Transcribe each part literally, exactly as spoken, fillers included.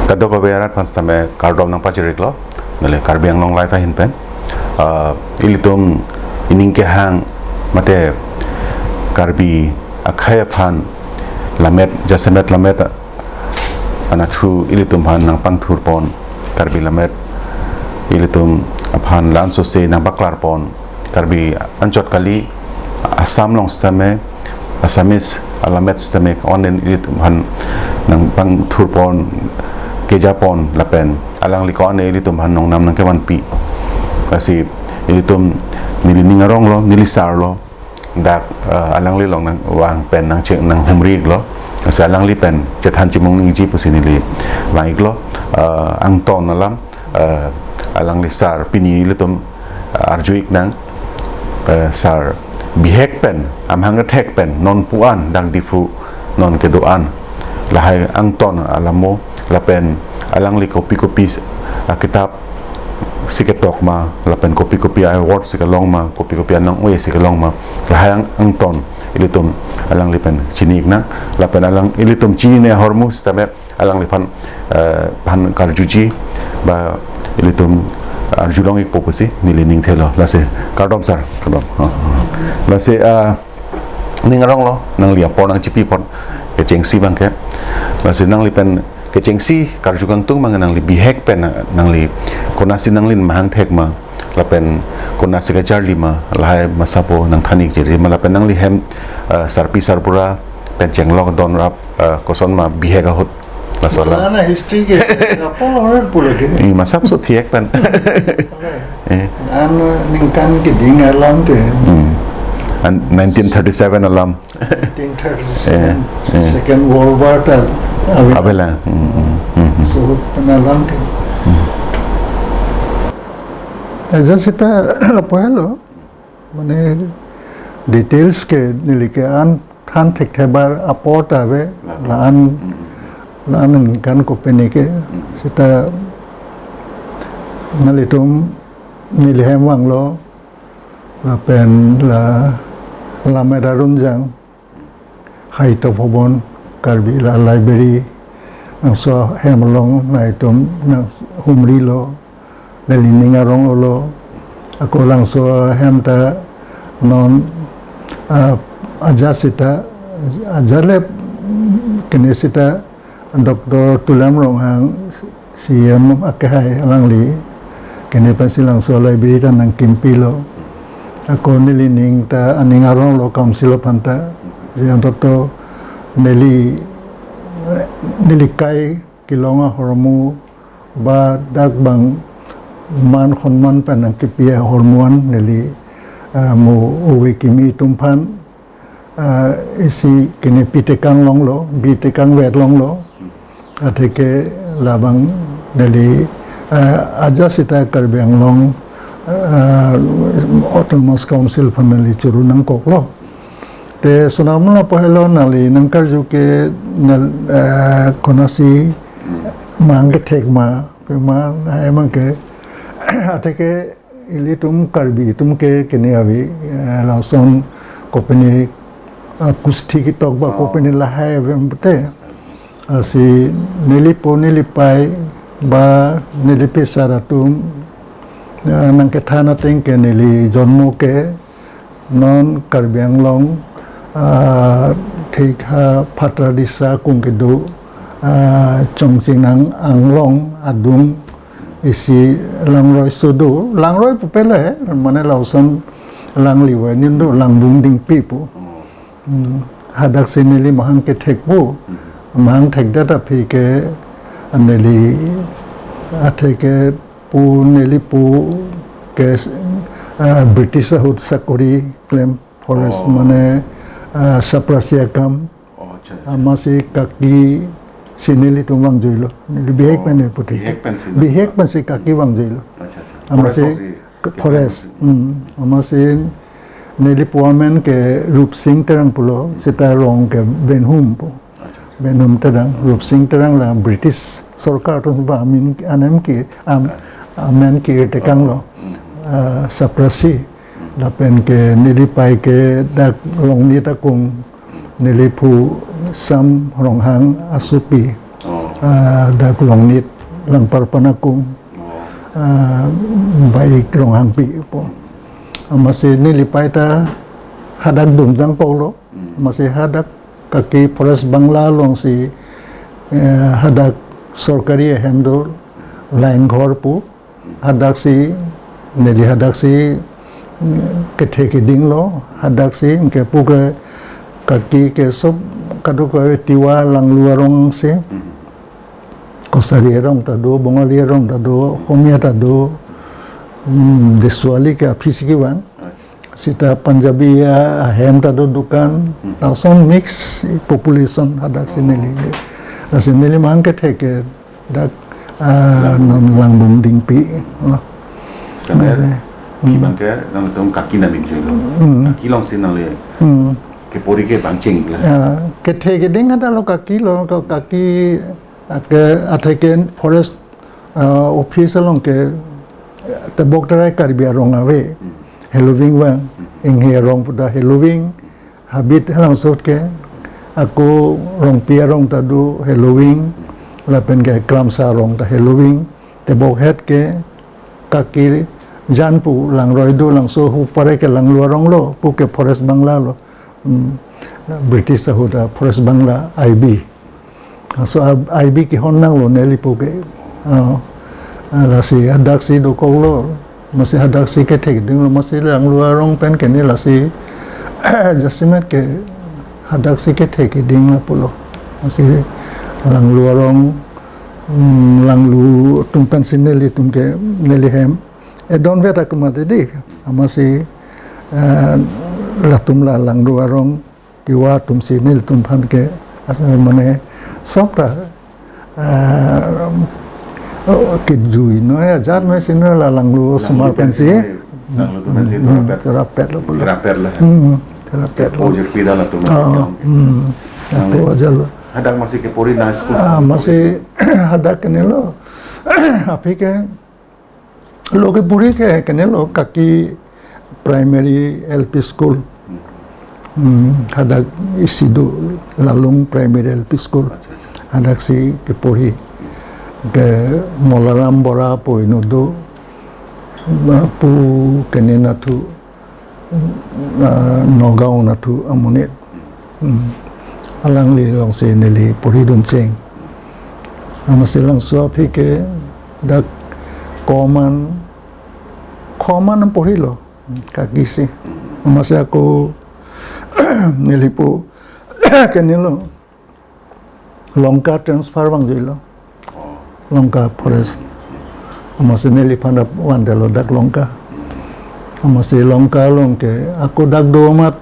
Kadokave arat aphan sitame kardom nangpachiriklo, neli Karbi Anglong Live ahin pen. Ah, ilitum ining kehang mate Karbi akhei aphan lamet, jasemet lamet anatthu ilitum aphan nangpangthurpon, Karbi lamet ilitum aphan lansose nangpaklarpon, Karbi anchot kali, Assam along sitame, Assamese alamet sitame, onen ilitum aphan nangpangthurpon, kejapon lapen alangli ko-an ilitum aphan nongnam nangkevanpi. Lasi ilitum neli ning aronglo, neli sarlo, dak, eh, alangli along nangvang pen nangcheng nanghumri-iklo. Lasi alangli pen chethan chimung nangji pusi neli vang-iklo. Eh, angton alam, eh, alangli sar pini ilitum, eh, arju-ik nang, eh, sar bihek pen, amahang kethek pen, non pu-an, dak Diphu non kedo-an, lahai angton alamo, lapen alangli kopi kopi s-, akitap si ketok ma, lapen kopi kopi a-award si kelong ma, kopi kopi anong-e si kelong ma, lahai ang-, angton ilitum alangli pen chini-ik nang, lapen alang ilitum chinine ahormu sitame alangliphan, eh, phan karjuji ba ilitum arjulong-ikpo pusi neli ning thelo. Lasi kardom sar, kardom. Oh. Lasi, eh, ning aronglo, nangli apor nangchipipon, kechengsi abangke. Lasi nangli pen kechengsi karju kangtung abang nangli bihek pen, nangli konatsi nanglin mahang thek ma, lapen konatsi kacharli ma, lahai masapo nangthan-ik jiri ma, lapen nangli hem, eh, sarpi sarbura pen chenglok don rap, eh, koson ma bihek ahut, laso alam. Lana history ke, apa lo pulo ke? Eh, masap so thiek pen. Eh. An ningkan keding alam te. Hmm. An nineteen thirty-seven alam. Nineteen thirty-seven, Eh, eh. Second World War ta avela. Avela. Hmm, hmm, hmm, hmm. So, pen alam te. Hmm. Ajat seta apa lo? Mane details ke neli ke an than thekthe, bar apor ta ave, la-an, la-an ningkan kopine ke, seta nanglitum neli hem vanglo, lapen la Lammet Arunjang, Sahitya Bhavan, Karbi la library, nangso hem along nanglitum nanghumrilo, neli ning arong-olo, ako labangso hem ta non, ah, ajat seta, ajat le kene seta Doctor Tuliram Ronghang, C M akehai alangli, kene pensi labangso library ta nangkimpilo. Ako neli ning ta aning arong-lo council aphan ta. Jang toto neli, neli kai kelong ahormu ba dak bang man honman pen nangkipi ahormu an neli, ah, mo ove kimi atum aphan, ah, isi kene pitekang longlo, bitekang vet longlo. Atheke labang neli, ah, ajat seta Karbi Anglong, ah, Autonomous Council aphan neli churu nangkoklo. Te sonam la pahelo neli nangkarju ke nel, ah, konatsi mahang kethek ma, pe ma, ah, emang ke, atheke ilitum Karbi atum ke kene ave, eh, lason kopine, ah, kusti ketok ba Oh. kopine lahai ave pute. Lasi nelipo nelipei ba nelipi sar atum, ah, nangkethan ateng ke neli jonmo ke non Karbi Anglong, ah, thik ha Phatradi sa kung kedo, ah, Chongchinang Anglong adung isi langroi so do, langroi pupe le, mane lason langli va nindo, Langbung Dingpi pu. Hmm, hadak si neli mahang kethek pu, mahang thekdet aphi ke neli atheke pu neli pu ke, ah, British ahut sakori klem forest Oh. mane, ah, chaprasi akam. Oh, acha, acha. Amatsi kaki si nelitum vangjuilo. Neli bihek Oh, pen e puti. bihek pen si Bihek nangpa. pensi kaki vangjuilo. Acha, acha. Amatsi Forest alongsi. k-, forest. Hmm. Amatsi neli pu amen ke Rupsing Terang pulo, seta rong ke Benhum pu. Acha, acha. Benhum Terang, Rupsing Terang la British sorkar atum ba amin anem ki, am-, amen ki tekang lo. Oh. Hmm. Ah, chaprasi. Hmm. Lapen ke neli pei ke dak Longni ta kung. Neli phu Sam Ronghang asopi. Oh. ah, dak Longnit, Langpar Panakung, ah, Baik Ronghangpi pu. Amatsi neli pei ta hadak dunjang koklo. Amatsi hadak Kaki Forest Bangla alongsi, eh, hadak sorkari ahem do, Lainghor pu. Hadaksi, neli hadaksi, mm, kethe kedinglo, hadaksi, anke pu ke Kaki ke sob kadokave Tiwa Langlu arong si. Kosari arong ta do, Bongali arong ta do, Oxomiya ta do, mm, Desuali ke aphi si kevang. Sita Punjabi ahem ta do dukan, lason mix population hadaksi neli. Lasi neli mang kethe ke dak, ah, non Langbung Dingpi lo. Sampai, eh, di bang ke nangtum Kaki nami jui lo. Hmm. Kaki alongsi nangli. Hmm. Kepori ke bang cheng lo. Ah, kethe keding ada lo Kaki lo, Kaki ake atheke forest, ah, office along ke tebok terai Karbi arong ave. Hmm. Heloving vang, hmm, Inghe arong pu ta Heloving, habit halangso ke, ako Rongpi arong ta do Heloving, lapen ke Kramsa arong ta Heloving, tebok het ke Kaki jan pu langroi do, langso hu pare ke Langlu arong lo, pu ke Forest Bangla lo. Hmm. British ahut a Forest Bangla I B. So, I B kehon nanglo neli pu ke. Ah, ah, lasi hadaksi dokoklo, amatsi hadaksi kethe kedinglo, amatsi Langlu arong pen ke ne lasi jasemet ke hadaksi kethe keding lapulo. Amatsi Langlu arong, mm, Langlu atum pensi nelitum ke neli hem edon vet akuma dedi, amatsi, eh, latum la Langlu arong Tiwa atum si nelitum aphan ke, as-, mane, sob ta, ah, oh, kejui noi, ajat noi si noi la Langlu osomar pensi. Langlu atum pensi, hmm, rapet, rapet lo pulo. Rapet lo. Hmm, rapet lo. Kepho jir pida latum. Ah, hmm. Kepho ajat lo. Hadak amatsi kepori nang school. Ah, amatsi hadak ke ne lo. Aphi ke lo kepori ke, ke ne lo Kaki Primary L P School. Hmm, hadak isi do Lalung Primary L P School. Hadaksi kepori. Ke Molaram Bora pu inut do. Pu ke ne nathu, ah, Nagaon nathu amonit. Hmm. Alangli alongsi neli pori dun cheng. Amatsi langso aphi ke dak koman, koman porilo, Kaki si. Amatsi ako neli pu ke ne lo Lanka transfer vangjuilo. Oh. Lanka Forest. Amatsi neliphan ap vantelo dak Lanka. Amatsi Lanka along ke ako dak do amat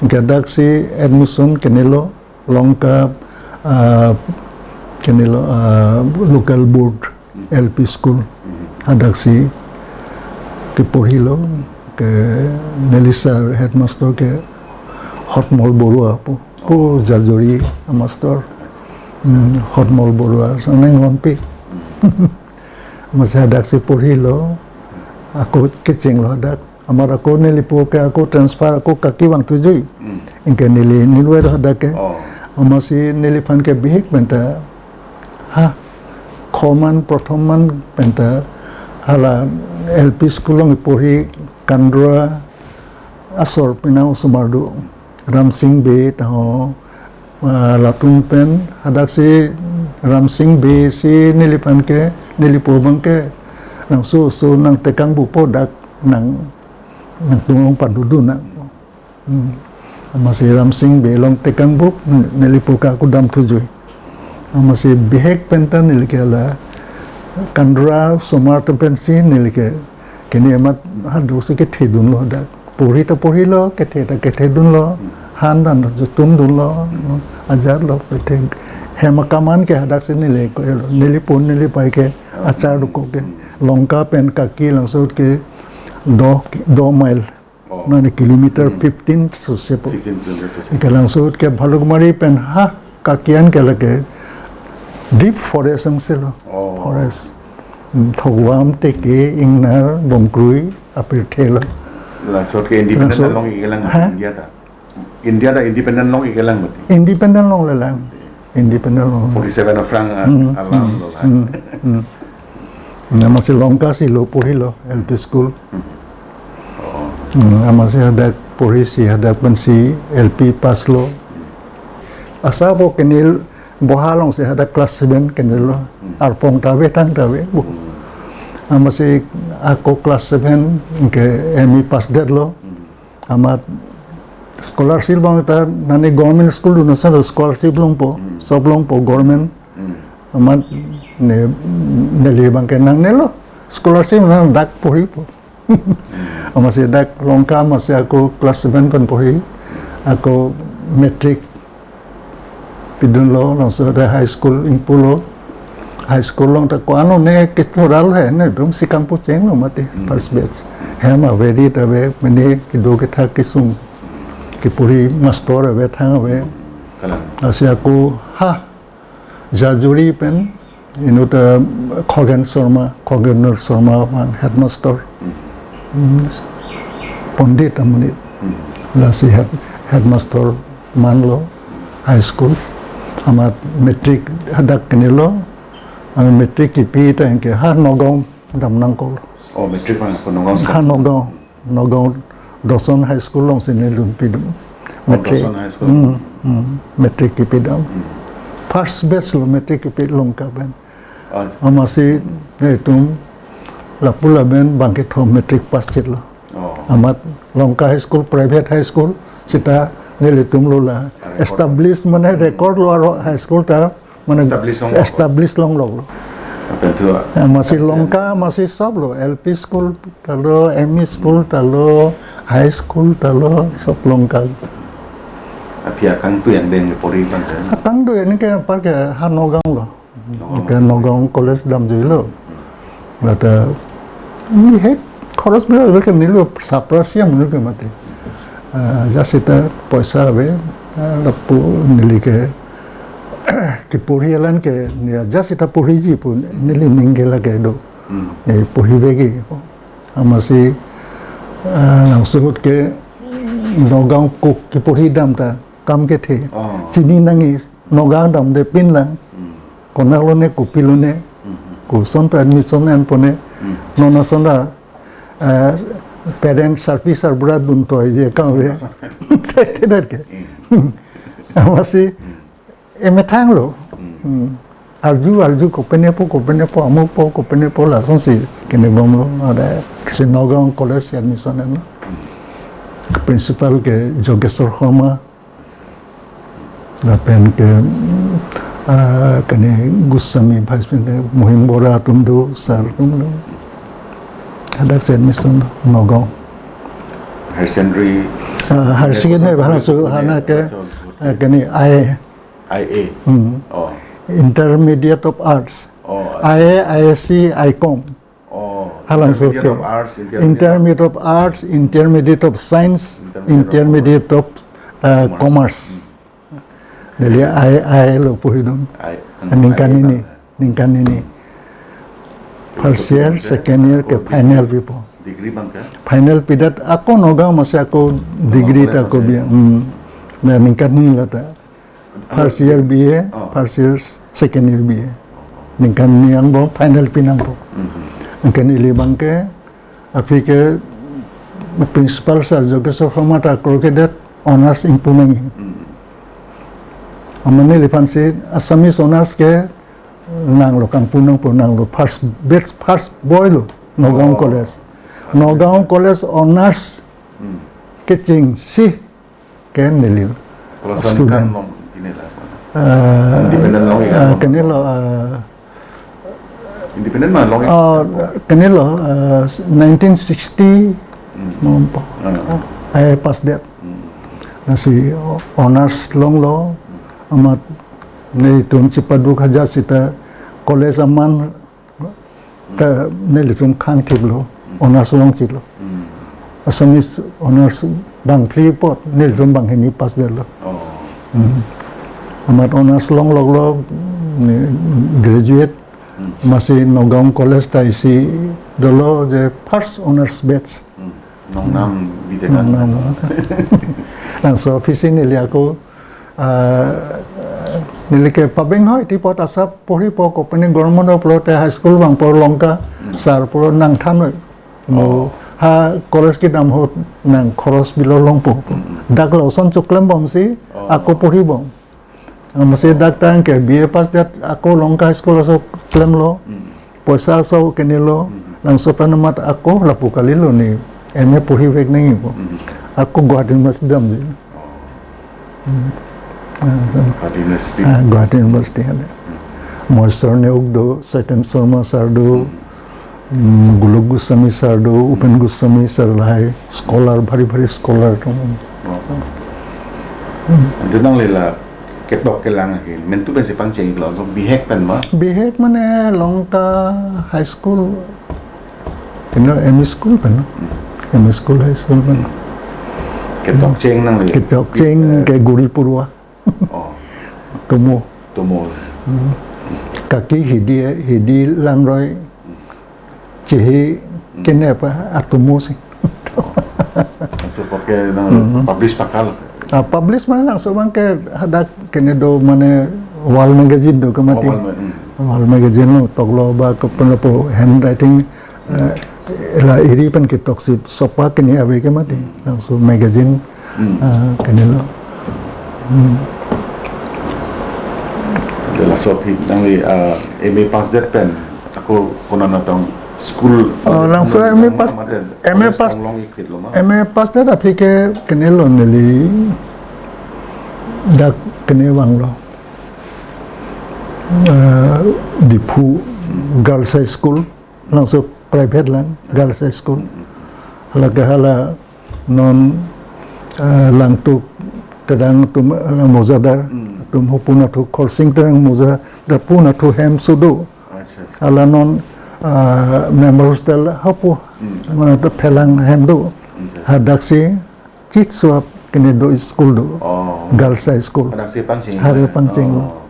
ke daksi admission ke ne lo Lanka, ah, ke ne lo, ah, local board L P school. Hadaksi keporilo ke neli sir headmaster ke Hotmol Borua pu. Pu Jajori amaster. Hmm, Hotmol Borua, saneng honpi. Amatsi hadaksi porilo, ako kechenglo hadak. Amat ako neli pu ke ako transfer ako Kaki vangthu jui. Hmm. Anke neli nilwe hadak ke. Oh. Amatsi neliphan ke bihek penta. Ha, koman prothom man penta hala L P school along porhi Kandra asor penang osomar do. Ramsing Bey taho, ah, latum pen hadaksi Ramsing Bey si neliphan ke, neli pu abang ke nangso so nangtekang bupo dak nang, nangtum along padodun nang. Hmm. Amatsi Ramsing Bey along tekang bup, neli pu ke ako damthu jui. Amatsi bihek penta neli ke hala Kandra osomar atum pensi neli ke ke ne amat hadak si kethedunlo dak. Porhi ta porhilo, kethe ta kethedunlo. Han dan ta jutumdunlo. Ajatlo kethe. Hem akaman ke hadaksi neli ko, neli pu neli pei ke achar dokok ke. Lanka pen Kaki langso ke do, do mile. Oh. Mane kilometer fifteen so sepo. Fifteen kilometers so sepo. Ke langso ke Bhalukmari pen ha Kaki an ke lake deep forest angselo. Oh. Forest. Hmm, Thogwam, Teke, Ingnar, Bongkrui, apirthe lo. Laso ke independent along ikelang mati India ta. India ta independent along ikelang mati. Independent along lelang. Independent lo. Forty-seven aphrang, ah, Hmm, alam hmm, lo, ha. Hmm, hmm. Amatsi Lanka si lo porhilo, L P school. Hmm. Oh. Hmm, amatsi hadak porhisi, hadak pensi L P pass lo. Asa bo kenil boha alongsi hadak class seven kenil lo. Hmm. Arpong ta ave, thang ta ave. Hmm. Amatsi ako class seven ke M E pass detlo. Hmm. Amat scholarship abang ta nani government school dun asonte scholarship longpo, Hmm. sob longpo government. Hmm. Amat ne, neli abang ke nangnelo. Scholarship nang dak porhipo. Hmm. Amatsi dak Lanka amatsi ako class seven pen porhi. Ako matric pidunlo, langsung ada high school ingpulo. High school along ta ko-an one kethoralo he, ne dum si kangpu chenglo mati, Hmm. first batch. Hem ave di ta ave, mene kedo kethak kesung. Keporhi master ave, thang ave. Kalang. Lasi ako ha Jajuri pen inut, eh, Khogen Sharma, Khogen Sharma man headmaster. Hmm. Hmm. Pondit amonit. Hmm. Lasi head, headmaster manlo high school. Amat matric hadak kenilo. Amat matric kipi ta anke ha Nagaon dam nangkok. Oh, matric abang ko Nagaon Ha sa? Nagaon. Nagaon Doson High School alongsi neli dun pidun. Oh, Matric. Doson High School. Hmm, hmm. Matric kipidam. Hmm. First batch lo matric kipi Lanka pen. Oh. Amatsi netum lapu lapen bangkethom matric pass chitlo. Oh. Amat Lanka High School, private high school, seta nelitum lo la. Ah, record. Establish mane record lo aro high school ta, mane Establish long lo. Establish longloklo. Apa tu? Eh, amatsi Apa Lanka, amatsi sob lo, L P school ta lo, M E school ta lo, high school ta lo, sob Lanka. Aphi akangtui angdeng porhi abang kan? Akangtui anke apar ke ha Nagaon lo. Nagaon. Ke Nagaon College damjuilo. Lata, ni he, khoros bera bera ke nelitum saprasi amonit ke mati. Ah, just seta poisa ave, ah, lapu neli ke, keporhi alam ke, ni just seta porhiji pu neli ning ke lake do. Hmm. Ni porhivegi. Amatsi, ah, langsung ahut ke Nagaon ko keporhi dam ta kam kethe. Oh. Chini nangji Nagaon damde pinlang. Hmm. Konat lone, kopi lone, Hmm. koson ta admission enpone. Hmm. Non ason ta, eh, parent service arbura dun toije kang ave. Ason ta. Te, te, te ke. Hmm. Amatsi, Hmm. emethang lo. Hmm. Hmm. Arju, arju, kopine po, kopine po, amuk po, kopine po, lasonsi kenebomlo, ada si Nagaon College admission enlo. Hmm. Principal ke Jogeshwar Sharma, lapen ke, ah, kene Goswami, Vice Principal, Mohim Bora atum do, sir atum do. Hadak si admission lo, Nagaon. Higher secondary. Ah, higher secondary, Higher bhal su, secondary, hana ke, Higher secondary. Ah, kene I A. I A. Hmm. Oh. Intermediate of Arts. Oh, I A, I S C, I Com. Oh, Halang Intermediate surte. of Arts, Intermediate of Intermediate of Arts, Intermediate of Science, Intermediate of Intermediate of, uh, Commerce. Commerce. Hmm. Neli I, I A lo porhidun. I, hmm, Ningkan I A ini, bang. ningkan ini. First year, Second year, second year ke oh, final degree. pipo. Degree abang ke? Final pidet ako Nagaon amatsi ako Nagaon degree College ta ako amatsi. bi-, hmm. Na ningkan ini lata. First year B A, Oh. first year, second year B A. Ningkan ini angbong final pinangpo. Mhm. Ningkan neli abang ke, aphi ke principal sir Jogeshwar Sharma ta krokedet honours ingpu nangji. Mhm. Amat neliphan si Assamese honours ke nanglo kangpu nangpo nanglo first batch first boy lo Nagaon Oh. College. Assamese Nagaon boy. College honours Mhm. kechengsi ke neli Kalau student. Sangkan long kini la. Eh, Independent long ya, eh, long. kini lo, eh, Independent ma long ya. Eh, kini lo, eh, nineteen sixty Hmm. nompo. Ah. I A pass det. Hmm. Lasi honours longlo, Hmm. amat nelitum chipaduk hajar sita college aman ta nelitum khang thiklo, honours long thiklo. Hmm. Assamese honours bangphli apot, nelitum banghini pass detlo. Oh. Hmm. Amat honours longloklo, ni graduate, Hmm. amatsi Nagaon College ta isi dolo je first honours batch. Hmm. Nongnam bidekang. Nongnam. Laso aphi si neli ako, ah, Neli ke pabeng hoi, ti apot asap porhipo, kopine government of lote high school vangpo Lanka, sir puro nangthan noi. Mo Oh. ha college kedam ahut nang khoros bilo longpo. Mm. Dak lason choklem bomsi, Oh. ako porhi bom. Amatsi dak tang ke B A pass det ako Lanka High School aso klemlo. Mm. Poisa aso kenelo. Mm. Langso pen amat ako lapu kalilo ne M A porhivek nangjipo. Mm. Ako Guwahati University damji. Oh. Mm. Ah, so. Guwahati University. Ah, Guwahati University hale. Mm. Moisor Neok do, Saitan Sharma sir do, Mm. mm, Golok Goswami sir do, Upen Goswami sir lahai, scholar, bhari bhari scholar do. Oh. Mm. Ante nangli la ketok kelang ahin, mentu pensi pangcheng iklo, so bihek pen ma? Bihek mane Lanka High School, you know, M E school pen, no? Hmm. M E school, high school pen. Ketok cheng nangli? Ketok cheng Eh. ke guri purwa. Oh. Tomo. Tomo. Hmm. Kaki hidi, hidi langroi. Hmm. Chehi Hmm. kene pa atomo si. Laso apot ke nang Hmm. publish pakal. Ah, publish mane langso abang ke hadak kene do mane wall magazine do ke mati. Oh, wall ma-, hmm. Wall magazine lo toklo ba ke pen lapu handwriting, eh, la iri pen ketoksi sopa kene ave ke mati. Hmm. Langso magazine, Hmm. ah, kenelo. Hmm. Ante laso aphi nangli, ah, M A pass det pen ako konat atong school Oh, langso M A pass, mate M A college pass, long long ikrit lo ma? M A pass det aphi ke kenelo neli dak kene vanglo. Eh, Diphu Girls High School, langso private lang, Girls High School. Hala ke hala non, eh, Langtuk Terang atum, hala Mojadar, Hmm. atum hopun athu Khorsing Terang Mojadar pun athu hem sudu. Acha. Hala non, eh, member hostel hapu, Hmm. mane to phelang hem do. Hmm. Hadaksi chit suap kene do school do. Oh. Girls High School. Hadaksi pangcheng. Hare pangcheng. Oh.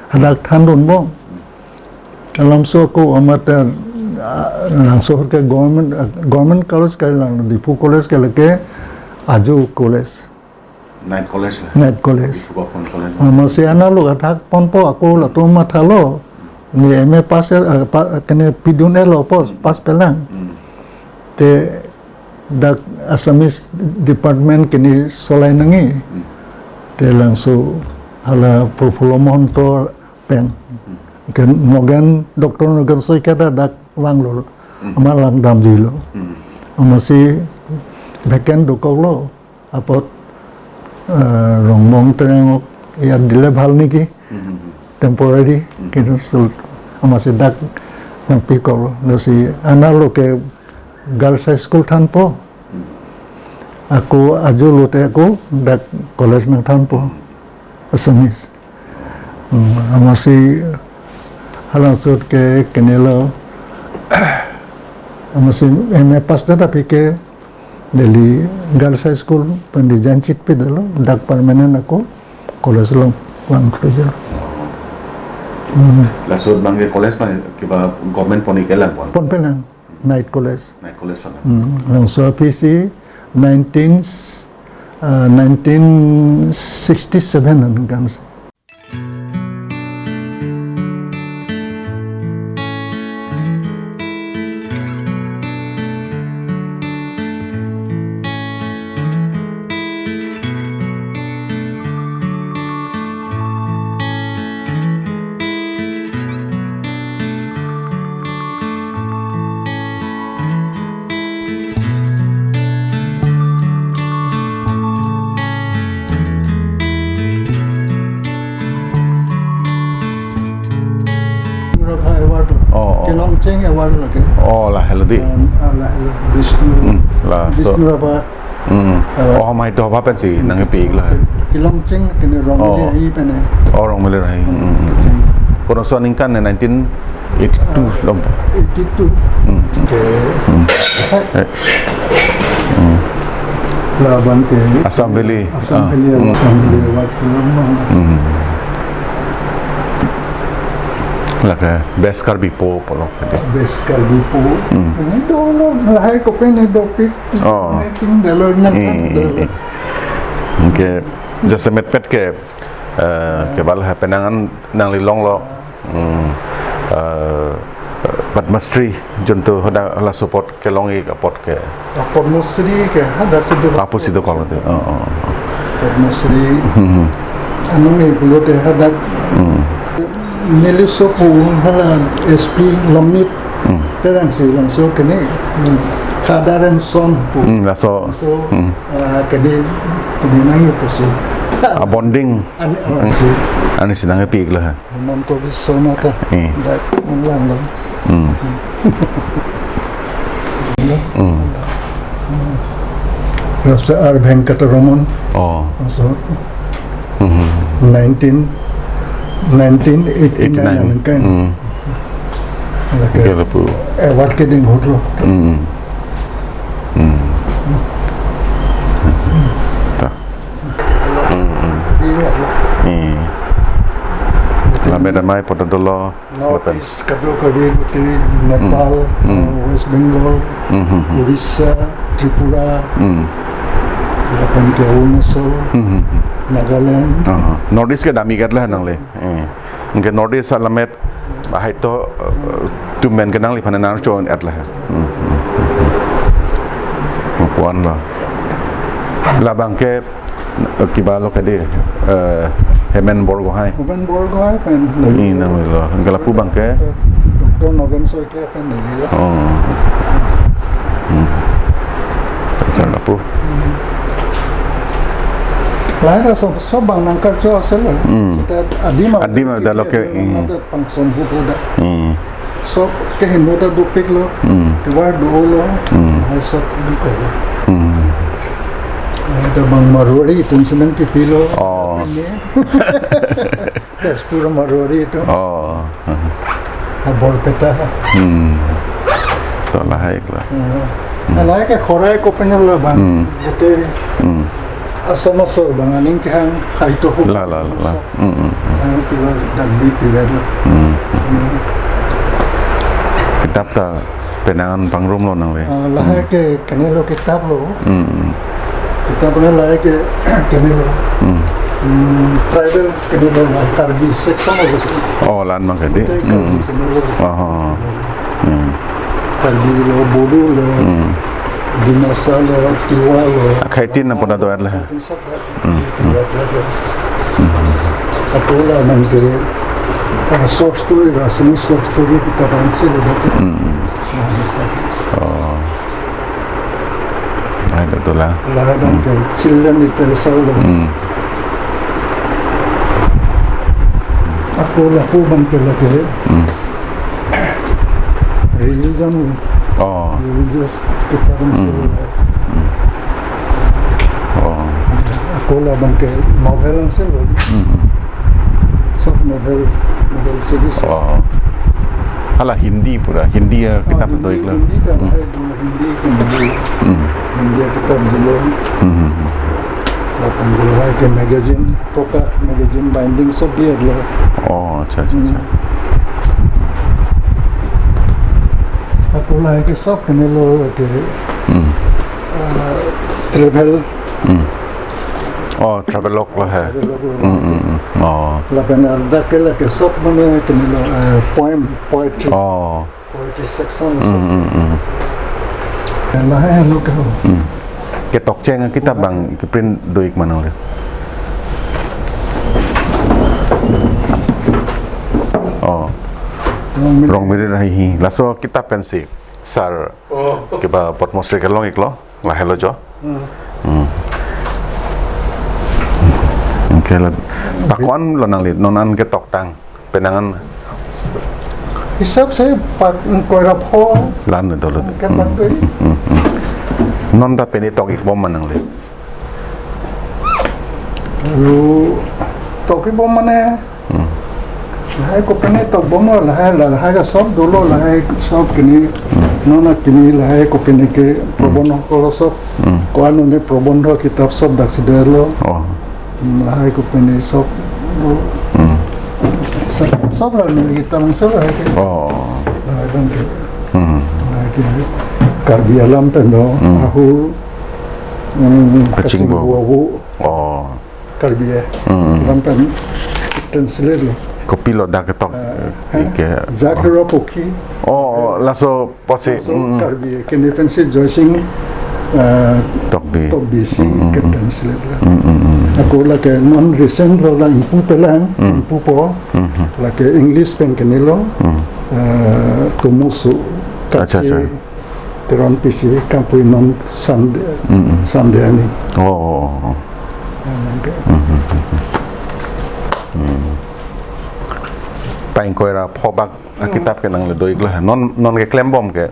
Hadak thandun bom. Alamso ako amat, eh, langso ke government, eh, government college ke lang, Diphu College ke lake Ajo College. Night college la? Night college. Diphu Government College. Amatsi ana lo athak ponpo ako latum mathalo. Ne M A pass, eh, pa-, kene pidun elo pos, Hmm. pass pelang. Hmm. Te dak Assamese department kene solai nangji. Hmm. Te langso hala Prafulla Mahanta pen. Hmm. Ke Nogen, Doctor Nogen Saikia ta dak vanglo. Hmm. Amat lang damjilo. Hmm. Amatsi vacant dokoklo. Apot, eh, Rongbong Terang ok ya dile bhal niki. Hmm. Temporary, Hmm. kene sul amatsi dak nangpikoklo. Lasi ana lo ke Girls High School thanpo. Hmm. Ako Ajo lote ako dak college nangthanpo. Assamese. Hmm, amatsi halangsot ke kenelo. Amatsi M A pass det aphi ke Delhi Girls High School pen resign chit pidetlo, dak permanent ako college along vangthuji. Hmm. Laso abang ke college ma kiba government pon-ik kelang pon? Pon pelang, night college. Night college sana. Hmm. Langso aphisi nineteen, uh, nineteen sixty-seven an kan. Rabha Award. Oh, oh. Kelongcheng Award lake. Oh, lahelo dei. Um, ah, lahelo. Vishnu. Hmm, laso. Vishnu Rabha. Hmm. Award. Oh, Ohom Sahitya Sabha pensi nangkepi-iklo. Kelongcheng kene Rongmili Oh. Rahi pen. Oh, Rongmili Rahi. Hmm, hmm, hmm. Kelongcheng. Kono so aningkan ne nineteen eighty-two lo. Eighty-two. Hmm. Okay. Hmm. Hai. Eh. Hmm. Laban ke Assam Valley. Assam Ah. Valley, Hmm. Assam Valley Award ke lama. Hmm. Lake Best Karbi Po pulo. Best Karbi Po. Hmm. Ini dolo lahai kopi ne dopik. Oh. Ini ching dolo nang Eh, eh, dolo. Eh. Okay. Jasemetpet ke Eh, kebal ha penang an nangli longlo. Hmm. Eh, Padma Shri juntu hadak laso apot kelong-ik apot ke. Ah, Padma Shri ke hadak si do. Apo si do kolo te. Oh, oh. Padma Shri. Hmm. Anong e pulote hadak. Hmm. Neliso pu hala S P Longmit. Hmm. Terang si laso kene. Hmm. Khadar and Son pu. Hmm, laso. So, hmm, ah, kene, kene nang yu pusi. Ah, bonding. Ani, ah, hmm, si. Ani si nangpi-iklo ha. Hemanta Biswa Sarma ta. Eh. Dak nanglang lang. Hmm. Hmm. Laso R Venkataraman. Oh. Laso. Hmm. Nineteen, nineteen eighty-nine. Eighty-nine. Kan. Hmm. Lake, okay, lapu. Award keding ahut lo. Hmm. Hmm. Ta. Hmm, hmm. Iya, iya. Eh. Lapen amei poto dolo. North East, kadokave kuti, Nepal, hmm, uh, West Bengal, hmm, hmm, hmm, Orissa, Tripura, hmm, lapen ke Arunachal, hmm, hmm, hmm, Nagaland. Aha. North East ke dam-ik-et lo nangli. Eh. Anke North East alamet bahai to, eh, tumen ke nangliphan nangcho-et lo. Hmm, hmm, hmm, hmm. Mapuan lo. Labang ke, eh, kebalo kedi, eh, Hemen Borgohain. Hemen Borgohain pen. Ini nanglo. Anke lapu abang ke? Doctor Nogen Soike pen neli lo. Oh. Hmm. Sa lapu. Lahai ta sob, sob abang nangkarcho asel lo. Hmm. Kita adim a-, adim a-, da lo ke, hmm, ada pangson hupu da. Hmm. Sob ke hin mo ta dopik lo. Hmm. Tovar do-o lo. Hmm. Lahai sob dopik lo. Hmm. Lahai ta abang Marwari atum si nangpipi lo. Oh. Ini. Tezpur Marwari atum. Oh. Ha, Borpeta. Hmm. To lahai lo. Hmm. Hmm. Lahai ke Khorai kopen lo abang. Hmm. Jete, hmm, Assam asor abang aning kehang hai to ho. La, la, la, la. Hmm, hmm, hmm. Ang tuwa dandi pilar lo. Hmm. Hmm. Kitap ta penang an pangrum lo nangli. Ah, lahai, hmm, ke kene lo kitap lo. Hmm. Kitap lo lahai ke kene lo. Hmm. Hmm, tribal kene lo, la Karbi section lo. Oh, la-an abang kedi. Kita Karbi, hmm, kene lo. Oh, oh, oh. Hmm. Karbi lo, Bodo lo. Hmm. Dimasa lo, Tiwa lo. Akhai tin na pona do-et lo. Akhai tin sob. Hmm, hmm. Apo la nang ke, ah, short story, Assamese short story kitap abang si lo dati. Hmm, hmm. Oh. Lahai ta dolang. Lahai abang ke, hmm, children literature lo. Hmm. Apo lapu abang ke lake. Hmm. Religion, oh, religious kitap abang si lo. Hmm. Hmm. Oh. Apo labang ke novel abang si lo. Hmm. Sob novel, novel series. Oh. Hala Hindi pura, Hindi, eh, kitap, oh, Hindi, do-ik lo. Hindi ta, hmm, lahai do Hindi ke Hindi. Hmm. Hindi kitap dolo. Hmm. Lapen lahai ke magazine. Proka magazine binding sob bi-et lo. Oh, acha, acha, acha. Hmm. Apo lahai ke sob kene lo ke, hmm, ah, travel. Hmm. Oh, travelogue lo he. Travelogue lo. Hmm, hmm, hmm. Oh. Lapen ladak ke lake sob mane kene lo, eh, poem, poetry. Oh. Poetry section. Hmm, hmm, hmm. Lahai hanu ke ho. Hmm. Ketok cheng kitap abang ke print do-ik ma nangli? Oh. Rongmiri. Rongmiri Rahihi. Laso kitap pensi sir. Oh. Keba Padma Shri kelong-ik lo. Lahai lo jo. Hmm. Hmm. Anke la. Pakuan lo nangli, non an ketoktang. Penang an. Hisap se pak koira pho. La-an dolo. Ke pak doi. Hmm, hmm, hmm. Non ta pini tok-ik bom ma nangli? Lalu tok-ik bom mane. Hmm. Lahai kopine tok bom lo, lahai, lahai ke sob dolo, lahai sob kini. Hmm. Non ta kini lahai kopine ke, hmm, probon hoklo sob. Hmm. Ko-an ne probon ho kitap sob dak si dolo. Oh. Hmm, lahai kopine sob. Hmm. Sob, sob la neli kitap sob lahai ke. Oh. Lahai abang ke. Hmm. Lahai ke Karbi Anglong pen do, hmm, Ahur, hmm, Kachingbo. Kachingbo awo. Oh. Karbi eh. Hmm. Lam pen translate lo. Kopilo dak ketok, eh, eh, ke, Jakero Pokhi. Oh, oh, laso pusi, so, hmm, Karbi eh, kene pensi Joysing, eh, Tokbi. Tokbi si, hmm, hmm, ke, hmm, translate lo. Hmm, hmm, hmm. Ako lake non recent lo la ingpu pelang, hmm, ingpupo. Hmm, hmm. Lake English pen kenelo. Hmm. Eh, Tomosu. Acha, acha. Kachi Teron pisi kampui non Sunday, mm, mm, Sunday ani. Oh, oh, oh, oh. Anang ke. Mm, mm, mm, mm. Mm. Paingkoira phobak, mm, akitap ke nangli do-iklo. Non, non keklembom ke.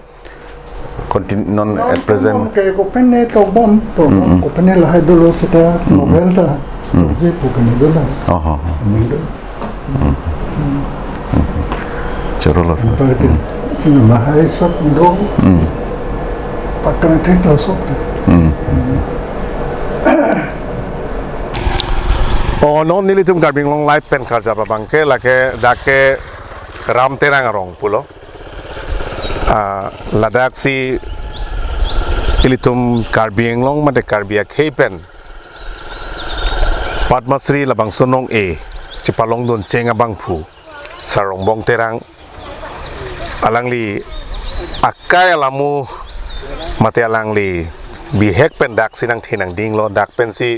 Kontin-, non, non at present. Non ke kopine tokbom, po, mm, mm, kopine lahai dolo seta, mm, mm, novel ta. Mm. Tokji pu kene dolo. Oh, oh, oh. Anang ke. Hmm. Choro lo, sir. Anparke, hmm, sino lahai sok do. Hmm. Paklang thek lo sok. Hmm. Oh, non nelitum Karbi Anglong Live pen karjap abangke, lake dak ke Ram Terang arong pulo. Ah, ladak si ilitum Karbi Anglong mate Karbi akhei pen Padma Shri labangso nong-e chepalongdun cheng abangphu Sar Rongbong Terang, alangli akai alamo mate alangli bihek pen dak si nangthe nangdinglo, dak pensi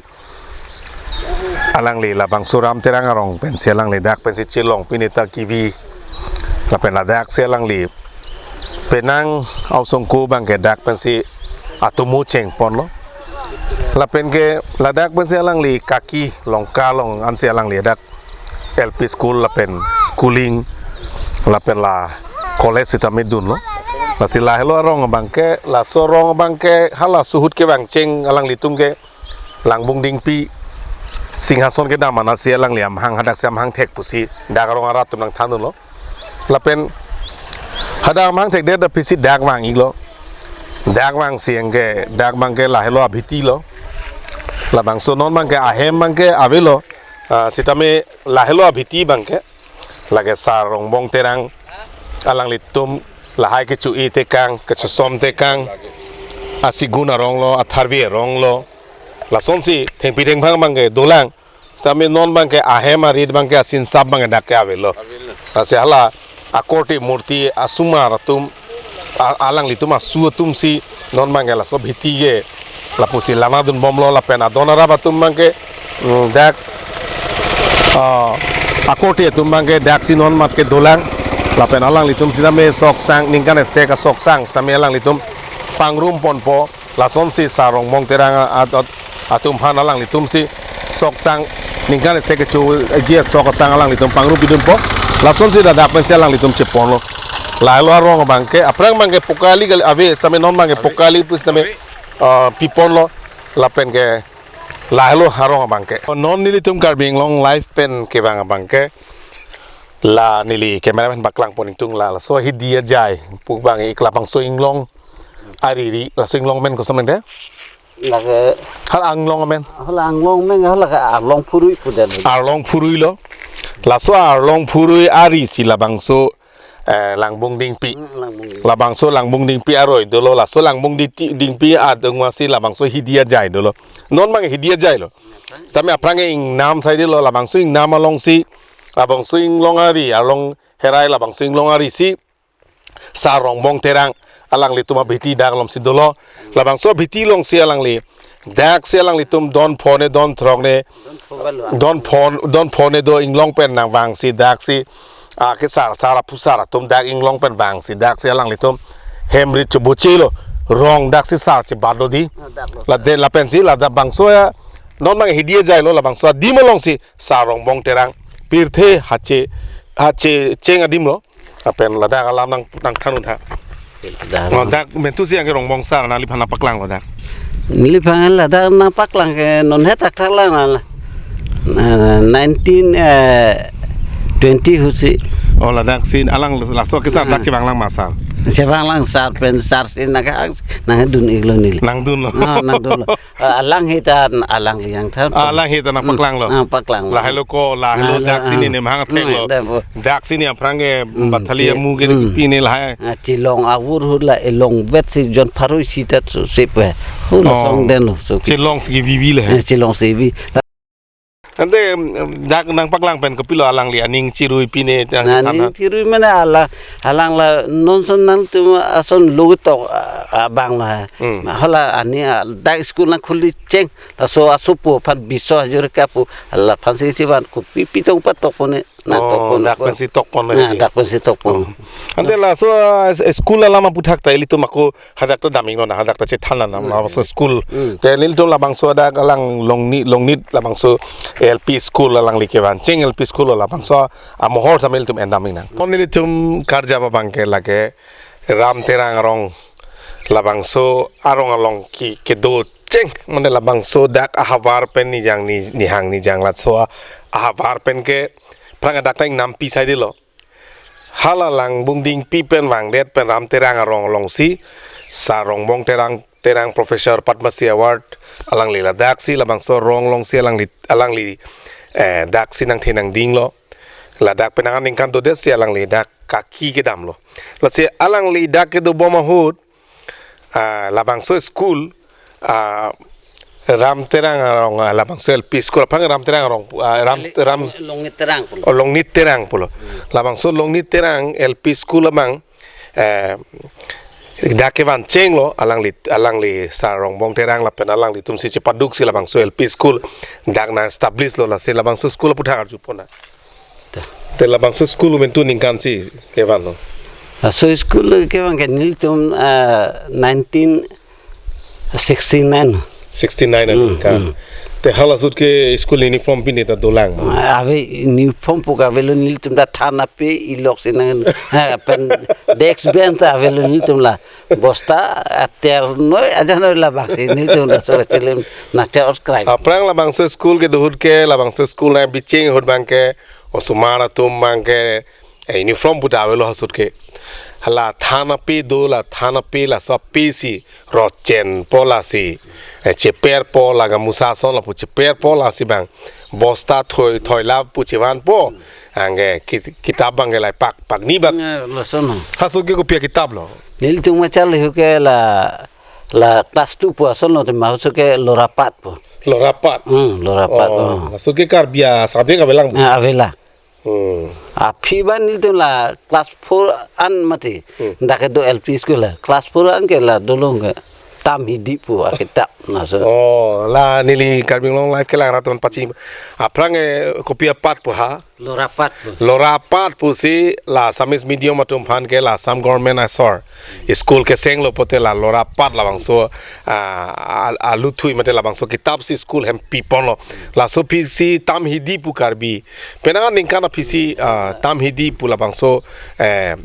alangli labangso Ram Terang arong pensi alangli dak pensi chelong pini ta kivi, lapen ladak si alangli penang ausongko abangke dak pensi atomo chengponlo. Lapen ke ladak pensi alangli kaki Longka along ansi alangli dak L P school lapen schooling lapen la college sitame dunlo. Lasi lahelo arong abangke, laso arong abangke hala suhut kevang cheng alanglitum ke Langbung Dingpi Singhason kedam anatsi alangli amahang hadak si amahang thek pusi dak arong arat atum nangthandunlo. Lapen hadak amahang thekdet aphi si dak vang-iklo. Dak vangsi anke, dak abangke lahelo abhiti lo. Labangso non abangke ahem abangke avelo. Ah, sitame lahelo abhiti abangke. Lake Sar Rongbong Terang alanglitum lahai kecho-e tekang, kechosom tekang, asigun arong lo, atharve arong lo. Lasonsi thengpi thengphang abangke dolang. Sitame non abangke ahem arit abangke asinsap abangke dak ke avelo. Avelo. Lasi hala akorte murti asomar atum, a-, alanglitum asu atumsi non abangke laso abhiti ke lapusi lanadunbomlo lapen adon arap atum abangke, mm, dak, ah, akorte atum abangke daksi non mat ke dolang lapen alanglitum sitame soksang ningkan isi kasoksang sitame alanglitum pangrumponpo. Lasonsi Sar Rongbong Terang at-, at-, atum aphan alanglitumsi soksang ningkan isi kecho-eji asoksang alanglitum pangrumpidunpo. Lasonsi ladak pensi alanglitum cheponlo. Lahelo arong abangke, aphrang abangke pokali kali ave, sitame non abangke pokali pu sitame, ah, piponlo. Lapen ke lahelo arong abangke. Non nelitum Karbi Anglong Live pen kevang abangke, la neli cameraman paklangpon ingtung la, laso Hidi Ajai pu abang ik labangso inglong ariri, laso inglong amen koson amen de? Lake hal anglong amen. Hal anglong amen, hal lake Arlong Phurui pu det. Arlong Phurui lo. Laso Arlong Phurui ari si labangso, eh, Langbung Dingpi. Hmm, Langbung Dingpi. Labangso Langbung Dingpi aroi dolo, laso Langbung Diti-, Dingpi adung vangsi labangso Hidi Ajai dolo. Non abang Hidi Ajai lo. Sitame aphrang ingnam saidelo, labangso ingnam alongsi, labangso inglong ari, Arlong Herai labangso inglong ari si Sar Rongbong Terang alanglitum abhiti dak alongsi dolo. Labangso abhiti alongsi alangli daksi alanglitum don phone, don throkne, don phone, don phone do inglong pen nangvangsi daksi, ah, kesar sar aphusar atum dak inglong pen vangsi daksi alanglitum hem rit chobochelo, rong daksi sar chebatlo di. Ah, dak lo. Ladak lapensi ladak bangso ya, non abang Hidi Ajai lo, labangso adim alongsi Sar Rongbong Terang pirthe hache, hache cheng adim lo. Lapen ladak alam nang, nangthanun ha. Ladak. Oh, dak mentu si anke Rongbong Sar nangliphan nangpaklanglo dak. Neliphan ladak nangpaklang ke non he thakthak lang na. Na, nineteen, eh, twenty husi. Oh, ladak si alang laso kesar dak, ah, chevanglang ma sar. Chevanglang sar pen sar si nang, nangdun-iklo neli. Nangdunlo. Ah, nangdunlo. Ah, alang hita, alang liang than. Ah, alang hita nangpaklanglo. Hmm, nangpaklang. Lahelo ko, lahelo. Ah, daksi ah, neli mahang theklo. Hmm, dak bo. Daksi neli aphrang ke, hmm, bathali che-, amu ke, hmm, pine lahai. Ah, chelong avur hula elong vet si jon pharui sita su sip he. Hula, oh, song den lo su. Chelong si vivi le. Eh, chelong si vi. Ante, em, dak nangpaklang pen kopilo alangli aning chirui pine tang Nah, than ning han. Chirui mane ala, alang la nonson nangtum ason lugutok, ah, abang la. Hmm. Hala ani, ah, dak school nangkhuli cheng, laso asopo aphan biso ajur kapu, laphan si chivan kopi pitong patokpone, na Oh, tokpone dak ko. Pensi tokpon Na, lagi. Dak pensi tokpon. Oh. Ante laso, ah, s-, school alam aputhak ta ilitum ako hadak ta daming lo na, hadak ta chethan na, Hmm. labangso school. Hmm. Te nelitum labangso dak alang Longni, Longnit labangso L P school alangli kevan cheng L P school labangso amohor sambil tum endam inang. Kon nelitum karjap abang ke lake Ram Terang arong labangso arong along ki kedo cheng mane labangso dak ahavar pen nijang ni, nihang nijang latso ahavar pen ke phrang dak ta ingnampi saidelo. Hala lang bungding pi pen vangdet pen Ram Terang arong alongsi, Sar Rongbong Terang, Terang Professor Padma Shri Award alangli ladak si labangso arong alongsi alangli, alangli, eh, dak si nangthe nangdinglo. Ladak penang aningkan dodet si alangli dak kaki kedamlo. Lasi alangli dak kedobom ahut, ah, labangso school, ah, Ram Terang arong, ah, labangso L P school, aphrang Ram Terang arong, ah, Ram, Longnit Terang pulo. Oh, Longnit Terang pulo. Hmm. Labangso Longnit Terang L P school abang, eh, dak kevan chenglo, alangli, alangli Sar Rongbong Terang lapen alanglitum si chepaduk si labangso L P school dak nang-establish lo, lasi labangso school aputhak arjupon na. Ta. Te labangso school mentu ningkan si kevanlo. Laso school kevan ke nelitum, ah, nineteen sixty-nine. Sixty-nine Hmm, aningkan. Hmm. Te hala ahut ke school uniform pine ta dolang. Ave uniform pu ke avelo nelitum ta thanape ilok si nang, ha, pen desk bench ta avelo nelitum la. Bosta ater noi aja noi labang si nelitum laso chilim nacha oskrai. Aphrang labangso school kedo ahut ke, labangso school nangbicheng ahut abang ke, osomar atum abang ke, eh, uniform pu ta avelo ahut ke. La thanape do, la thanape laso ape si rochen po lasi, eh, cheper po la gamusa ason lapu cheper po lasi abang. Bosta thoi, thoi la pu chevan po. Anke kit-, kitap abang ke lai pak, pak ni bak. Nge, lason. Ahut ke kopi akitap lo? Nelitum machal hu ke la, la class two pu ason lo te ma ahut ke Lora Path pu. Lora Path? Hmm, Lora Path, Oh, oh. Ahut ke Karbi a-subject avelang. Ah, avela. Hmm. Aphi abang nelitum la class four an mati. Hmm. Dak kedo L P school la. Class four an ke la dolong ke Tam Hidi pu akitap laso. Oh, la neli Karbi Anglong Live kelang arat atum pachini. Aphrang, eh, kopi apath pu ha? Lora Path pu. Lora Path pusi la Assamese medium atum aphan ke la Assam government asor school kesenglo pote la Lora Path labangso, ah, a-, aluthui mate labangso kitap si school hem piponlo. Laso aphisi Tam Hidi pu Karbi. Penang aningkan aphisi, ah, Tam Hidi pu labangso, eh,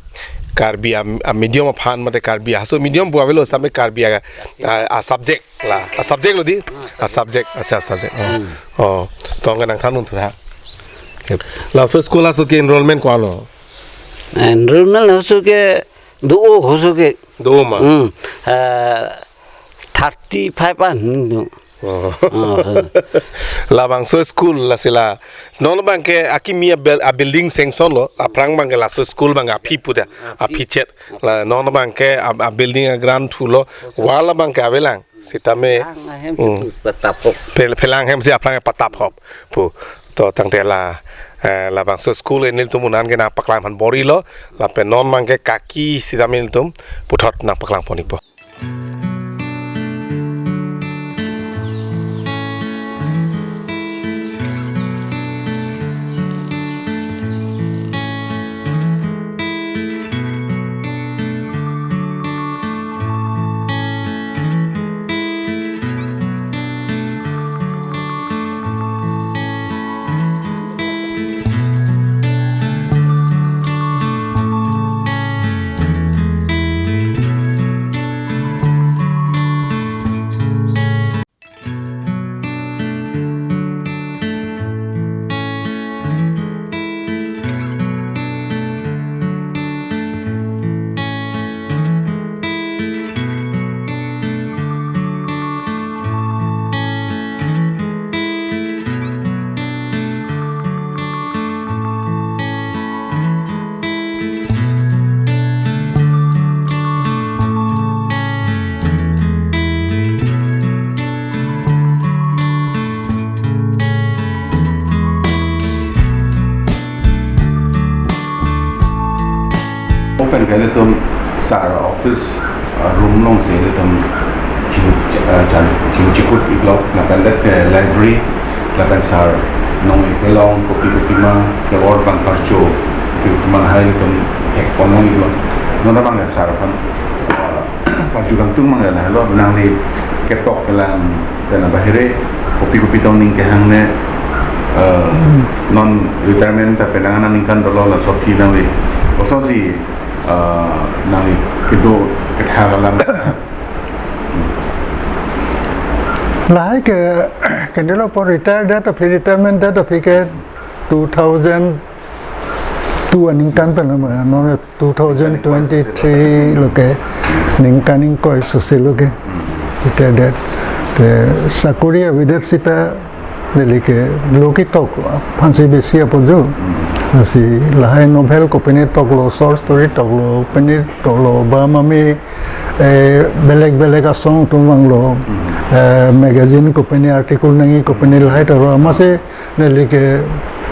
Karbi a, a-medium aphan mate Karbi a, so medium pu avelo same Karbi a, a, a-subject la. A-subject lo di? Ah, subject. A-subject, a-sub-, subject. Oh. Hmm. Oh, tong ke nangthan un thu tha. Laso school aso ke enrollment ko-an lo? Enrollment laso ke do-o laso ke. Do-o ma? Hmm. Eh, thirty-five an do. Oh. Oh, so. Labangso school lasi la. Non abang ke akimi a-buil-, a-building sanction lo. Aphrang abang ke laso school abang aphi pu ta. Aphi. Aphi chet. La non abang ke a, a-building a-grant thulo. Wall abang ke avelang. Sitame. Phelang ahem Hmm. si patap hop. Phel-, phelang ahem si aphrang patap hop. Pu. To tangte la, eh, labangso school nelitum un-an ke nangpaklang aphan bor-ilo. Lapen non abang ke kaki sitame nelitum puthot nangpaklang pon-ikpo. Pen ke ilitum sir office, uh, room along si ilitum ching, uh, chan, chingchikut iklo, lapen det ke library, lapen sir nong-e kelong kopi kopi ma, ke or bang parcho, kopi kopi ma lahai ilitum thekpon long iklo. Non abang ya sir aphan, uh, parcho kangtung abang ya lahelo, nangli ketok kelang pen abahire, kopi kopi tong ning kehang ne, eh, non retirement ta penang aningkan dolo, laso aphi nangli kosonsi, eh, nangli kedo ketha alam. Lahai ke, kendelo apor retire date aphi, retirement date aphi ke two thousand two aningkan pen lo ma, non two thousand twenty-three lo ke, ningkan ingkoi susi lo ke, retire det. Te sakori avedet sita neli ke lo ketok aphansi besi apojo. Lasi lahai novel kopine toklo, short story toklo, kopine toklo, ba mami, eh, belek belek asong atum vanglo, eh, magazine kopine article nangji kopine lahai toklo, amatsi neli ke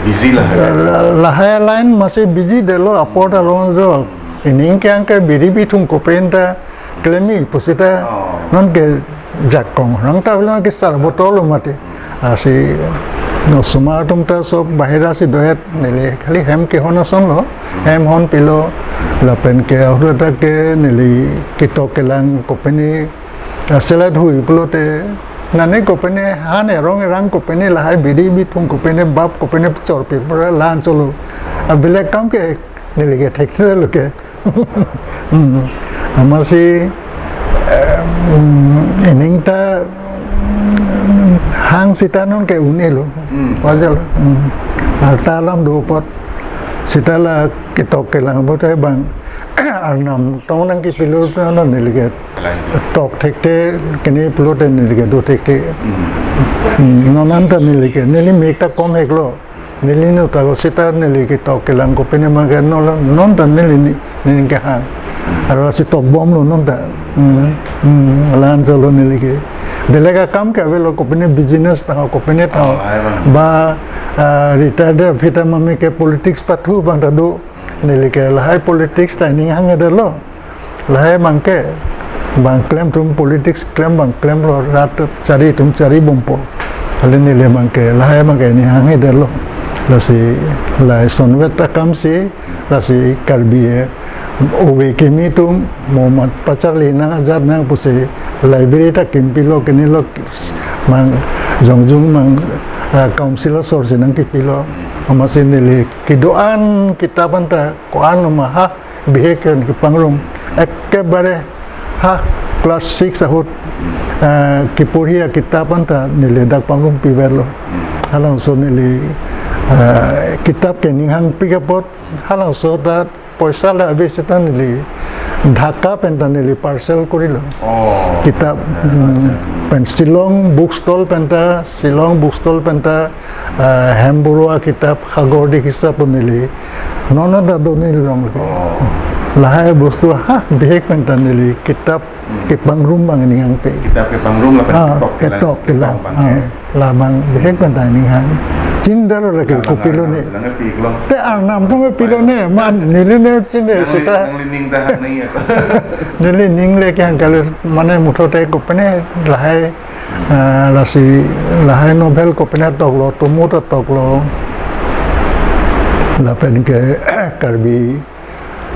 busy lahai. La-, lahai line amatsi busy detlo, apor ta long do. Ining ke angke biri bithung kopine ta klemji pusita, oh, non ke jakong rang ta bilang ke sar botol lo mati. Lasi osomar atum ta sob bahira si dohet, neli khali hem kehon ason lo, hem honpilo, lapen ke ahut ta ke neli ketok kelang kopine, ah, selet hui pulote, nane kopine, han erong erang kopine, lahai biri bithung kopine, bap kopine chorpi pura lan cholo. Ah, belek akam ke neli ke thekthe lo ke. Hmm. Amatsi, eh, hmm, ining ta, hmm, hang sita non ke un-elo. Hmm. Wajar lo. Hmm. Arta alam do apot sita la ketok kelang apot hai bang arnam tong nangkepilo non neli ke tok thekthe, kene pulote neli ke do thekthe. Hmm. Hmm, non anta neli ke, neli mek ta kom heklo. Neli no ta sita neli ketok kelang kopine ma ke non, non ta neli ni, neli kehang. Arlo si tokbomlo non ta. Hmm, hmm, lan cholo neli ke. Belek akam ke avelo, kopine business ta, kopine ta. Oh, lahai abang. Ba, ah, retire det aphi ta mami ke politics pathu abang ta do. Neli ke lahai politics ta ining hang detlo. Lahai abang ke, bang klem atum politics klem, bang klemlo, rat chari atum chari bompo. Kali neli abang ke, lahai abang ke ining hang detlo. Lasi lahai sonvet akam si, lasi Karbi e, ove kimi atum mo mat pacharli nang ajat nang pusi library ta kimpilo, kenilo, mang jongjung mang, ah, council asor si nangkepilo. Amatsi neli kedo-an kitap anta ko-an lo ma ha bihek pen kepangrum. Ekebare ha class six ahut, eh, keporhi akitap anta neli dak pangrumpi verlo. Halabangso neli, eh, kitap ke ining hangpik apot, halabangso ta poisa la ave sita neli Dhaka pen ta neli parcel korilo. Oh. Kitap, hmm, pen Shillong book stall pen ta, Shillong book stall pen ta, ah, Hemburua kitap Hagor Dikhi Sabo neli non ta do neli long. Oh. Lahai bostu ha bihek pen ta neli kitap, hmm, kepangrum abang ining hangpik. Kitap kepangrum lapen, ah, ketok kelang, ketok kelang, ketok abang, ah, ke. Labang bihek pen ta ining hang. Chini detlo lake, kalang kopilo ne. Sedang ngerti, kelang. Te arnam atum pilo ne, man neli ne chini nang sita. Nangli ning ta hang nangji ako. Neli ning le kehang kali, mane mutho te kopine lahai, ah, lasi lahai novel kopine toklo, Tomo ta toklo. Lapen ke Karbi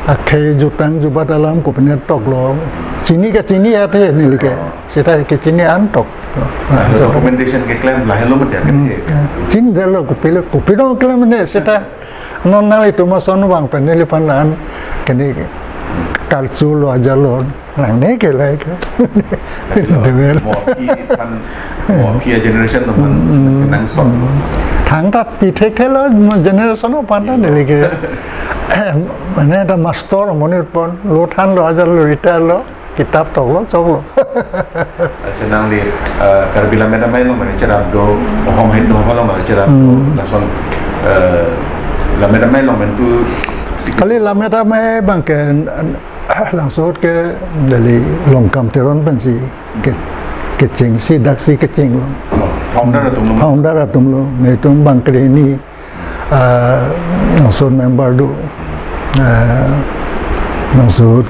akhei jutang jubat alam kopine toklo. Chini kachini athe neli ke. Sita kachini an tok. Nah, documentation keklem lahelo mati ya, hmm, kan, ya. Chini detlo kopilo, kopilo klem ne sita. Non nanglitum ason vang pen neliphan an kene karchu lo ajat lo. Nangne ke lahai ke. Devel. Mo aphi aphan, mo aphi ageneration aphan, hmm, kenangsot. Thangta pi thekthe lo, mo generation aphan ta, hmm, neli ke. Mane ta master monit pon, lo thanlo ajat lo, retire lo, kitap toklo, choklo. Lasi nangli, eh, Karbi Lammet Amei along mane cherap do, Ohom Hit do, Ohom along mane cherap do, hmm, lason, eh, Lammet Amei along mane tu si kali Lammet Amei abang ke, eh, langsot ke neli Longkam Teron pensi ke, kecheng si, dak si kecheng lo. Oh, founder atum lo. Founder atum lo, netum abang krehini, ah, langsot member do. Ah, Langsut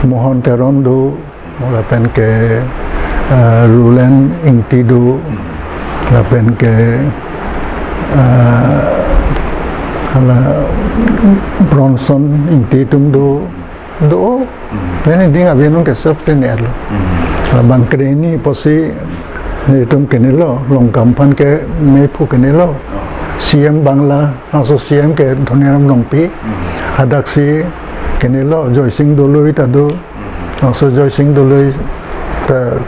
Mohon Teron do, lapen ke, eh, Roland Ingti do, lapen ke, eh, hala Bronson Ingti atum do, do. Pen ding abinong ke sop senior lo. Labang kreni pusi netum kenelo, Longkam aphan ke mephu kenelo. C M Bangla, laso C M ke Dhoniram Rongpi, hadak si kenelo, Joysing Doloi ta do, laso Joysing Doloi ta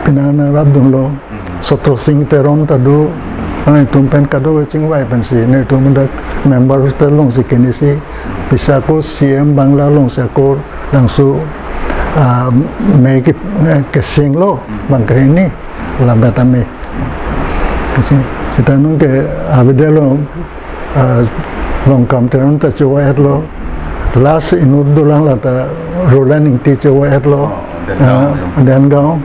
penang nangrapdunlo, Sotro Sing Teron ta do, netum pen kadokave chingvai pensi, netum dak member hostel alongsi kenisi, pisa ko C M Bangla alongsi ako, langsut, ah, me ke, eh, kesenglo, bang kreni, labet ame. Kasi, seta nung ke avedetlo, ah, Longkam Teron ta chova-etlo. Last inut dolang lata Roland Ingti chova-etlo. Oh, Dengaon. Ah, Dengaon.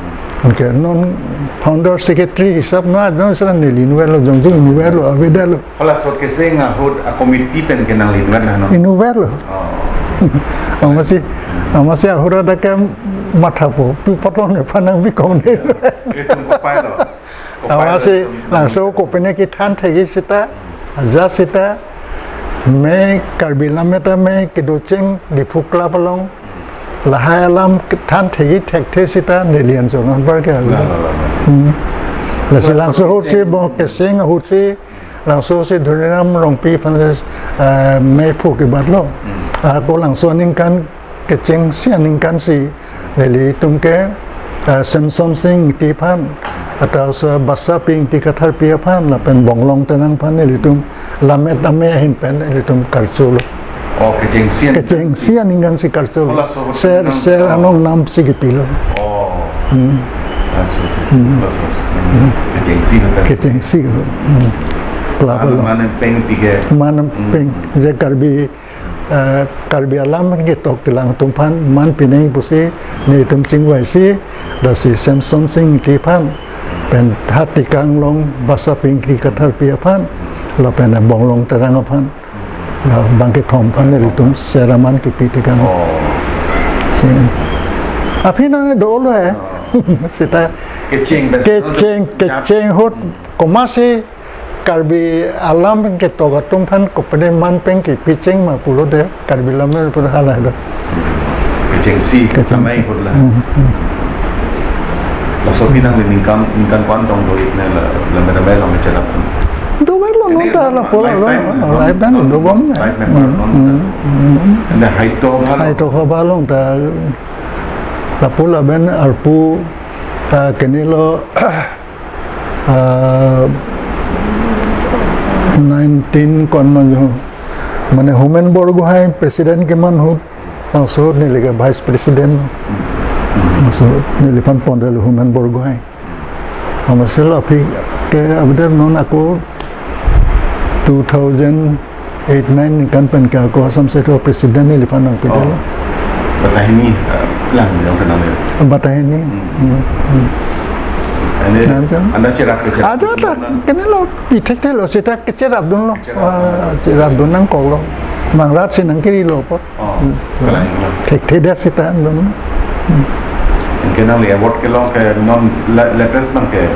Okay, non founder secretary hisap na, non sera neli inutvetlo, jongjung inutvetlo, avedetlo. Hala sot keseng ahut a committee pen ke nangli inutvet na non? Inutvetlo. Oh. Amatsi, amatsi ahut adak ke mathapo, pi apot lone phan nangpikong ne. Itum kopai lo. Amatsi, langsut kopine kethan thekji seta, ajat seta, me Karbi Lammet Ame kedocheng Diphu Club along, lahai alam kethan thekji thekthe seta neli anchot anpar ke. La, la, la, la. Hmm. Lasi langsut ahutsi, bang keseng ahutsi, langsutsi Dhoniram Rongpi aphan, eh, mephu kebatlo. Hmm. Ako langsut aningkan kechengsi aningkansi nelitum ke, eh, Semsonsing Ingti aphan, atau se Basapi Ingti Katharpi aphan, lapen Bonglong Terang aphan nelitum Lammet Ame ahin pen nelitum karchulo. Oh, kechengsi aningkan. Kechengsi aningkansi karchulo. Oh, laso ser, ser anong namsi kepilo. Oh. Hmm. Acha, acha. Hmm. Laso, laso. Hmm. Kechengsi aningkan. Kechengsi. Hmm. Kelapa lo. Manam peng pike. Manam peng. Hmm. Je Karbi, eh, Karbi alam ketok kelang atum aphan man pinang pusi netum chingvaisi, lasi Semsonsing Ingti aphan, pen Hati Kanglong, Basapi Ingti Katharpi aphan, lapen Bonglong Terang aphan, la bang kethom aphan nelitum ser aman kipi tekang. Oh. Si. Aphi nang dolo he. Oh. Seta kecheng bes. Kecheng, kecheng ahut komatsi Karbi alam ketok atum aphan kopine man pen kipi cheng ma pulote Karbi Lammet pura hala do. Kechengsi, kechengsi. Amei ahut la. Hmm, hmm. Laso aphi nangli ningkan, ningkan ko-an tong do-ik ne la, Lammet Ame along cherap? Doverlo non ta lapulo, lifetime, non, life dan non, dobom. Life member non. Hmm, hmm. Ante haito abang along. Haito abang along ta lapu lapen arpu, ah, kenelo, ah, nineteen ko-an ma jo, mane Homen Borgohain president keman ahut, langsut neli ke vice president. Langsut neliphan pondetlo Homen Borgohain. Amatsi la aphi ke avedetlo non ako two thousand eight nine aningkan pen ke ako Assam State president neliphan nangpidetlo. Oh. Batahini, eh, lang yang kenal ya. Batahini. Hmm. Hmm, hmm. Ini acha. Anda cherap ke cherap. Acha ta, kenelo, pi thekthelo, seta kecherapdunlo. Cherap. Ah, cherapdun nangkoklo. Mangrat si nangkerilo apot. Oh, hmm. Kalang lo. Thekthedet seta dun. Hmm. Anke nangli award kelong ke non la-, latest abang ke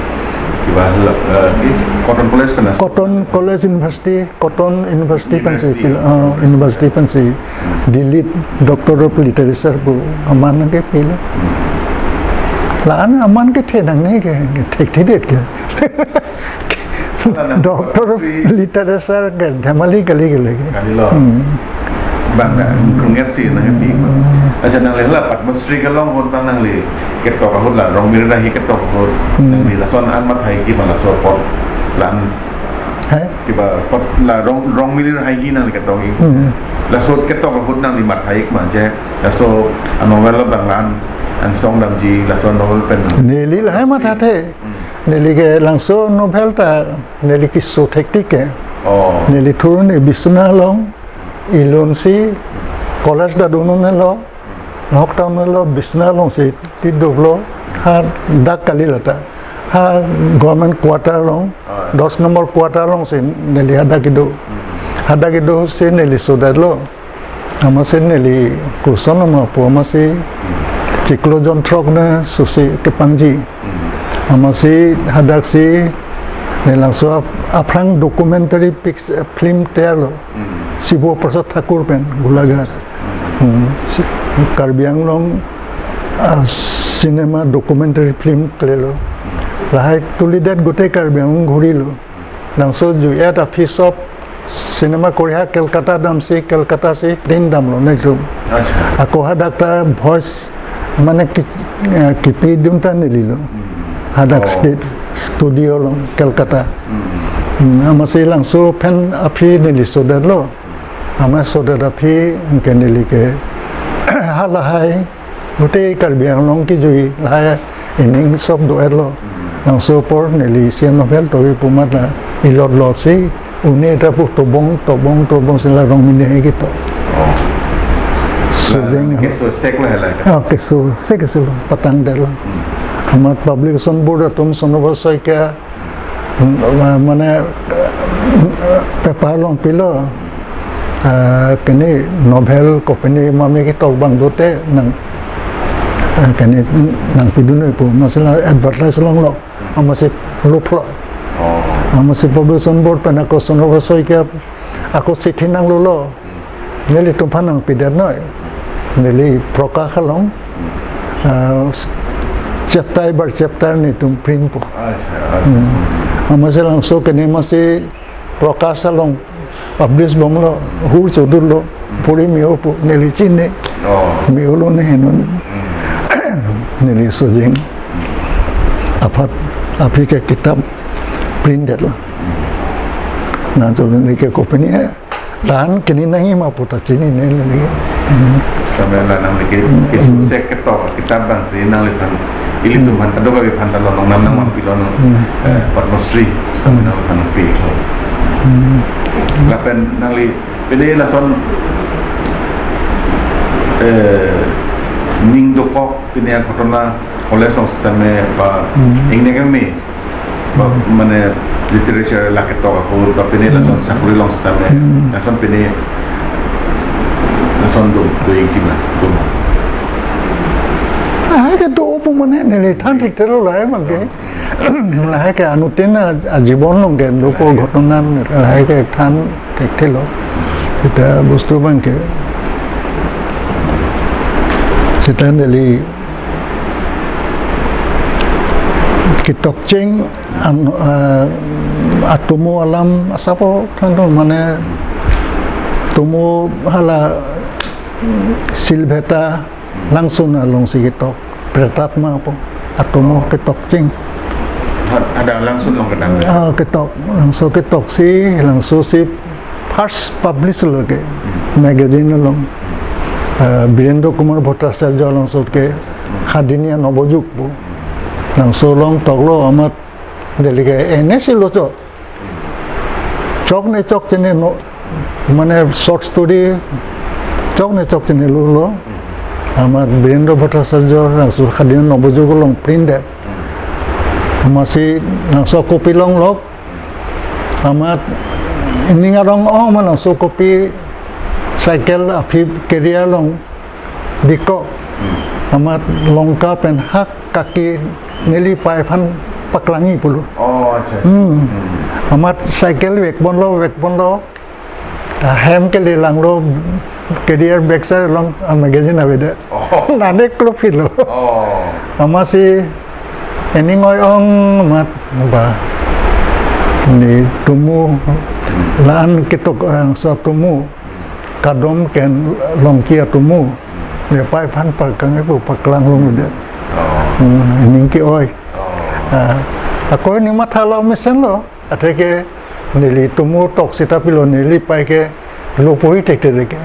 kiba la-, eh, di Cotton College kan? Cotton College University, Cotton University pensi, University. Pil-, eh, University pensi. Hmm. Delhi Doctor of Literature pu aman kepilo. Hmm. La-an aman kethe nangne ke, thekthedet ke. Doctor of Literature ke, dhemali kali ke lagi. Kalilo. Hmm. Bang na, krunget si nangpi. Hmm. Acha nangli la Padma Shri kelong ahut abang nangli ketok ahut la, Rongmir Rahi ketok ahut. Hmm. Nangli lason an mathaiki ma laso apot la-an. He? Kiba apot la Rong, Rongmir Rahi nangli ketok-ik. Hmm. Laso ketok ahut nangli mathaiki ma je, laso a novel abang la-an, Angsong Damji, laso novel pen. Neli lahai mathathe. Hmm. Neli ke laso novel ta neli keso thektik ke. Oh. Neli thuruni Biswanath along, ilun si college ta dun un-elo, nahok ta un-elo, Biswanath alongsi ti doplo, hadak kali lata. Ha government quarter along, ah, dos number quarter alongsi neli hadak kedo. Hmm. Hadak kedo si neli sodetlo. Amatsi neli kurson ama pu amatsi chiklo jon throk na susi kepangji. Hmm. Amatsi hadaksi ne langso ap-, aphrang documentary pics-, film teyarlo. Hmm. Shibo Prasad Thakur pen Golaghat. Hmm. Hmm. Si-, Karbi Anglong, ah, cinema documentary film klelo. Lahai tulidet gotei Karbi Anglong ghurilo. Langso jui-et aphi sop cinema koriha Kolkata damsi, Kolkata si print damlo netum. Acha. Ako hadak ta voice mane ki-, eh, kipidun ta nelilo. Hmm. Hadak Oh. state studio along Kolkata. Hmm. Hmm, amatsi langso pen aphi neli sodetlo. Amat sodet aphi ke neli ke halahai gotei Karbi Anglong kijui lahai ining sop do-etlo. Hmm. Langso apor neli C M novel tovi pu amat la ilot lot si une ta pu tobong, tobong, tobong si la Rongmine he ketok. Oh. Sejeng La, keso sek la hela ka? Ah, keso, sek keso lo, patangdetlo. Hmm. Amat publication board atum Sonrabha Saikia, hmm, mane, eh, paper along pilo, eh, kene novel kopine mame ketok abang dote nang, eh, kene nangpidun noi pu, amatsi la advertise longlo, amatsi luplo. Oh. Amatsi publication board pen ako Sonrabha Saikia ako chithi nanglolo. Hmm. Nelitum aphan nangpidet noi. Neli Prakash along, Hmm. ah, chapter by chapter netum print po. Acha, acha. Hmm. Amatsi langso kene amatsi Prakash along publish bomlo, hur chodurlo, puri me-o pu, neli chini. Oh. Me-olo ne henun. Hmm. Neli sojeng. Aphat, aphi ke kitab print detlo. Hmm. Na cholo neli ke kopine, eh, dan kini nangji ma pu ta chinine neli. Hmm. Sampai la nangli ke, Hmm. ke sukses ketok, kitab abang si nangliphan, ilitum aphan, kadokave aphan ta longnam nang Hmm. mapilo nang, Hmm. eh, Padma Shri, sampai Hmm. nangliphan pi. Hmm. Lapen nangli, pede lason, eh, ning dokok, pini aghotona, oleh song sitame ba Hmm. ingnek me, ba Hmm. mane literature la ketok ahut, ba pini lason Hmm. sakuri along sitame, Hmm. lason pini lason do, do ingkima, do. Ah, ke do pu mane neli than thik telo lahai abang ke. Lahai ke anuttin a, ajibon along ke dopo ghotona lahai ke than thik telo. Seta bostu abang ke. Seta neli ketokcheng an, eh, atomo alam asap aphan do mane tomo hala Silveta Langsun alongsi ketok, Pretatma pu, atomo ketokcheng. Ha-, ada Langsun along kedam. Ah, ketok, langso ketoksi, langsosi first publish lo ke, Hmm. magazine along. Ah, Birendra Kumar Bhattacharya alongsi ke, Hmm. Khadinia Nobojuk pu. Langso along toklo amat neli ke ene si lo cho. Chok ne chok chene no, mane short story chok ne chok chene lo lo. Amat Birendra Bhattacharya langso Khadinia Nobojuk along print det. Amatsi langso copy longlok. Amat ining arong ong ma langso copy cycle aphi carrier along bikok. Hmm. Amat Lanka pen hak kaki neli pei aphan paklangji pulo. Oh, acha, acha. Hmm. Hmm. Amat cycle vekponlo, vekponlo. Ah, hem kele langlo, carrier backside along, ah, magazine avedet. Oh. Nane klopilo. Oh. Amatsi, ining oi-ong amat ba. Neli tomo, Hmm. la-an ketok, ah, sa tomo. Kadom ken Longki atomo. Ne pei aphan paklang pu paklang longdet. Oh. Hmm, ining ke-oi. Oh. Ah, ako ne mathalo mesenlo. Atheke neli tomo tok sita pilo neli pei ke lo puhi thekthelo ke.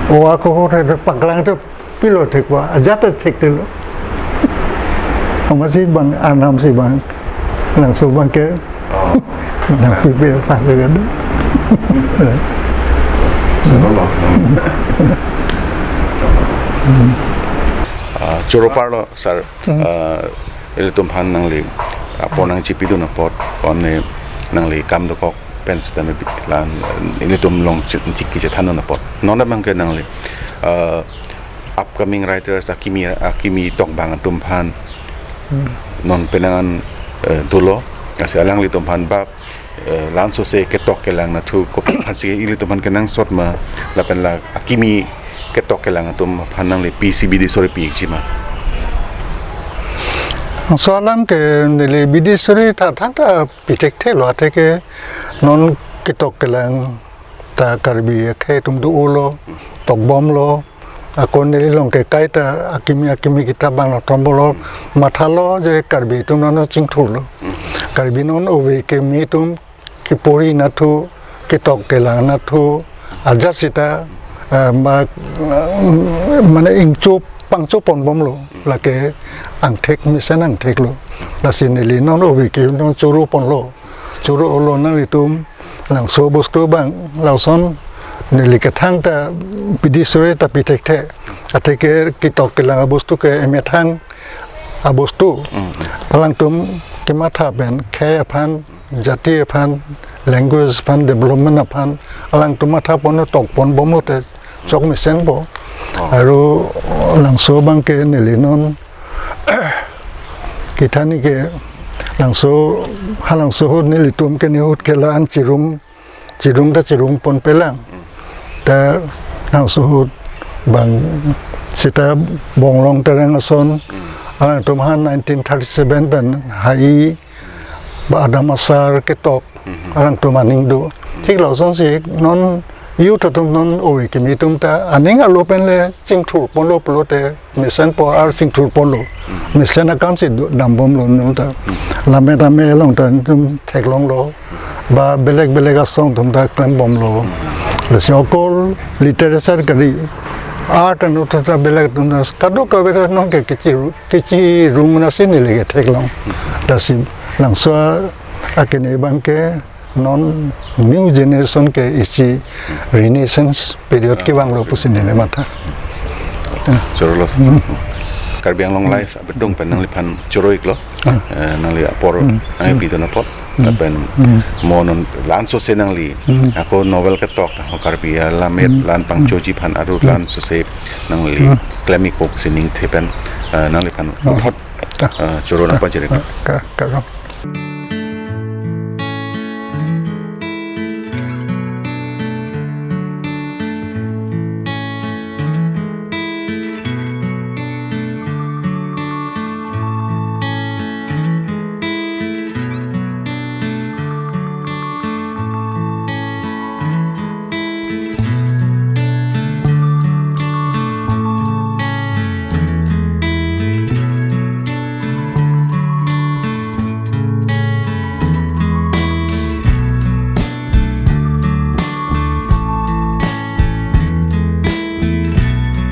O ako ho the paklang to pilo thekpo. Ajat thekthelo. Amatsi bang anam si bang. Langso abang ke. Oh. Nangpipe aphan lo kan. Solo lo. Ah, choro parlo, sir. Hmm. Ah, ilitum aphan nangli apor nangchipidun apot, one nangli kam dokok pen sitame bi-, lan, eh, ilitum long chi-, chiki chethan non apot. Non abang ke nangli, eh, upcoming writers, akimi, akimi tokbang atum aphan. Hmm. Non penang an, eh, dolo, lasi alanglitum aphan bak, eh, lansose ketok kelang anatthu, kopi aphansi ilitum aphan kenangsot ma, lapen la akimi ketok kelang atum aphan nangli pisi bidi sore pi-ikji ma. Laso alam ke neli bidi sore tha thangta pi thekthelo, atheke non ketok kelang ta Karbi akhei atum do-olo, tokbomlo, ako neli along ke kaita akimi akimi kita bang lo tombolo, mathalo je Karbi atum non chingthurlo. Karbi non ove kimi atum kepori anatthu, ketok kelang anatthu, ajat sita, eh, ma, mane ingcho pangcho ponbomlo, lake angthek mesen angtheklo. Lasi neli non ove kimi non choro ponlo. Choro-olo nanglitum, labangso bostu abang, lason neli kethang ta bidi sore ta pi thekthe. Atheke ketok kelang abostu ke emethang abostu. Mm. Alangtum kematha pen khei aphan, jati aphan, language aphan, development aphan, alangtum matha pon tok ponbomlo te chok mesenpo. Oh. Aru labangso abang ke neli non kethani ke labangso, halabangso ahut nelitum ke nihut ke la-an chirum, chirum ta chirum ponpelang. Mm. Ta labangso ahut bang sita Bonglong Terang ason, Mm. alangtum ha nineteen thirty-seven pen hai ba Adam Asar ketok, Mhm. alangtum aning do. Thik lasonsi non youth atum non ove kimi atum ta aning alo pen le chingthur ponlo pulote mesenpo ar chingthur ponlo. Mhm. Mesen akamsi do dambomlo non ta. Mhm. Lammet ame along ta nelitum theklonglo. Ba belek belek asong atum ta klembomlo. Mhm. Lasi okol literature kali, art anatthu ta belek atum ta kadokave ta non ke kechi, kechirum nasi neli ke theklong. Mhm. Lasi labangso akene abang ke non new generation ke isi renaissance period kevanglo pusi neli matha. Chorolo. Hmm. Karbi Anglong Hmm. Live abidung pen nangliphan choro-iklo. Hmm. Eh, nangli apor Hmm. nangli Hmm. pidon apot. Hmm. Lapen Hmm. mo non lansose nangli. Hmm. Ako novel ketok, ako Karbi alam Hmm. la-an pangchoji aphan aru Hmm. lansose nangli Hmm. klem-ikpo pusi ningthe pen, eh, nangliphan Hmm. puthot, Ah. eh, choro nangpajirek. Ah, ka-, karo.